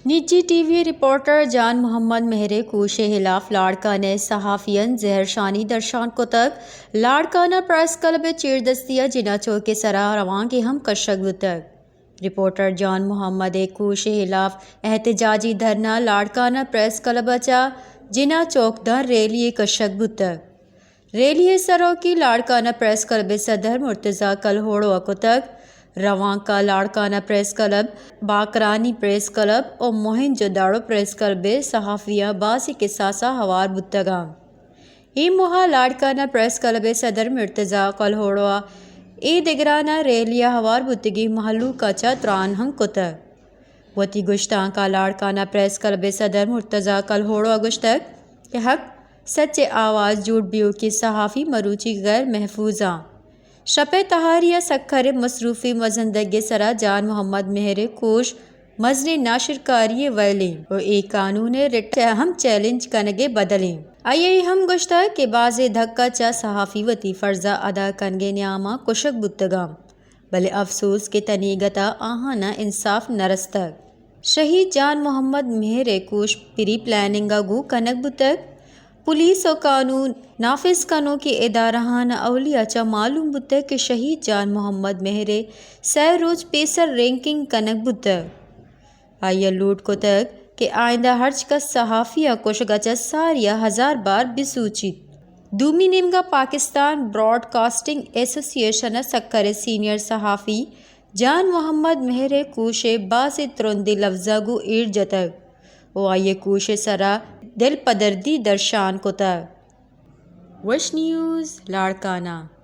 نجی T V ءِ رپورٹر جان محمد مہر ءِ کوش ءِ ہلاف لاڑکانہ ءِ صحافیاں زہرشانی درشان کتگ۔ لاڑکانہ پریس کلب ءِ چیردستی ءَ جناح چوک ءِ سرا روانکے ہم کشگ بوتگ۔ رپورٹر جان محمد ءِ کوش ءِ ہلاف احتجاجی دھرنا لاڑکانہ پریس کلب ءَ چہ جناح چوک داں ریلی ءَ کشگ بوتگ۔ ریلی ءِ سروکی لاڑکانہ پریس کلب ءِ صدر مرتضی کلہوڑو ءَ کتگ۔ روانک ءَ لاڑکانہ پریس کلب، باکرانی پریس کلب ءُ موہن جو داڑو پریس کلب ءِ صحافیاں بازیں کساساں ہوار بوتگ اَنت۔ اے موہ ءَ لاڑکانہ پریس کلب ءِ صدر مرتضی کلہوڑو ءَ اے دگران ءَ ریلی ءَ ہوار بوتگیں مہلوک ءَ چہ تران ہم کتگ۔ وتی گشتانک ءَ لاڑکانہ پریس کلب ءِ صدر مرتضی کلہوڑو ءَ گوشتگ کہ حق سچ ءِ آواز جوڑ بیوکیں صحافی مروچی غیر محفوظ اَنت۔ شپ ءِ تہاری ءَ سکھر ءِ مصروفیں مزن دگ ءِ سرا جان محمد مہر ءِ کوش مزنیں ناشرکاری ءِ ویل اِنت ءُ اے قانون ءِ رٹ ءَ ہم چیلنج کنگ ءِ بدل اِنت۔ آئی ءَ اے ہم گوشتگ کہ بازیں دھک ءَ چہ صحافی وتی فرض ءِ ادا کنگ ءِ نیام ءَ کشگ بوتگ اَنت، بلے افسوس کہ تنیگت ءَ آہان ءَ انصاف نہ رستگ۔ شہید جان محمد مہر ءِ کوش پری پلاننگ ءَ گوں کنگ بوتگ۔ پولیس ءُ قانون نافذ کنوکیں ادارہان ءَ اولی ءَ چہ معلوم بوتگ کہ شہید جان محمد مہر ءِ سئے روچ پیسر رینکنگ کنگ بوتگ۔ آئی ءَ لوٹ کتگ کہ آئندہ ہرچ کس صحافی ءِ کشگ ءَ چہ ساری ءَ ہزار بار بہ سوچیت۔ دومی نیمگ ءَ پاکستان براڈ کاسٹنگ ایسوسی ایشن ءِ سکھر ءِ سینئر صحافی جان محمد مہر ءِ کوش ءَ بازیں ترندیں لفظاں گوں ایر جتگ ءُ آئی ءِ کوش ءِ سرا دلپدردی درشان کتگ۔ وش نیوز، لاڑکانہ۔